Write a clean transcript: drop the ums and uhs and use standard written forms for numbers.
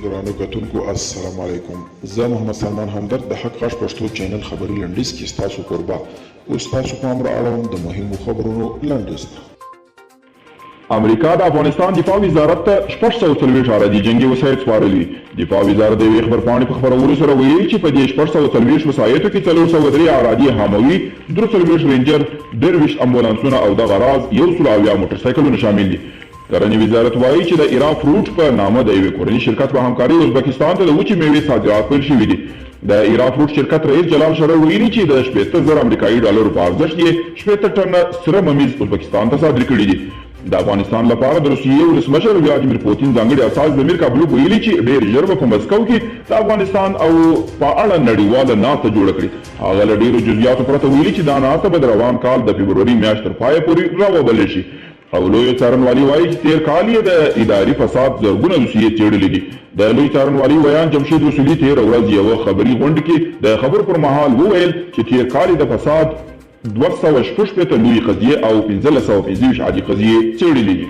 ګرانو کتونکو السلام علیکم، زه محمد سلمان همدرد د حق غږ پښتو چینل خبري لنډیز کې ستاسو کوربه. اوس ستاسو پام را اړوم د مهمو خبرونو لنډیز ته. امریکا د افغانستان دفاع وزارت ته 640 عرضي جنګي وسایط سپارلي. دفاع وزارت د یوې خبرپاڼې په خپرولو سره ویلي چې په دې 640 وسایطو کې 403 عرادي هاموي، 43 رینجر، 23 امبولانسونه او دغه راز 170 موټرسایکلونه شامل دي. کرنې وزارت وایي چې د ایرا فروټ په نامه د یوې کورني شرکت په همکارۍ ازبکستان ته د وچې میوې صادرات پیل شوي دي. د ایرا فروټ شرکت رئیس جلال شرر ویلي چې د 60,000 امریکایي ډالرو په ارزښت یې 60 ټنه سره ممیز ازبکستان ته صادر کړي دي. د افغانستان لپاره د روسیې ولسمشر ولادیمیر پوتین ځانګړي استازي ضمیر کابلوف ویلي چې ډېر ژر به په مسکو کې د افغانستان او په اړه نړیواله ناسته جوړه کړي. هغه له ډېرو جزیاتو پرته ویلي چې دا ناسته به د روان کال د فبروري میاشت تر پایه پورې راوبلل شي. او لویه څارنوالي وايي چې تېر کال یې د اداري فساد زرګونه دوسیې څېړلې دي. د لوی څارنوالۍ ویاند جمشید رسولي تېره ورځ یوه خبري غونډه کې د خبرو پر مهال وویل چې تېر کال یې د فساد 266 لویې قضیې او 1525 عادي قضیې څېړلې دي.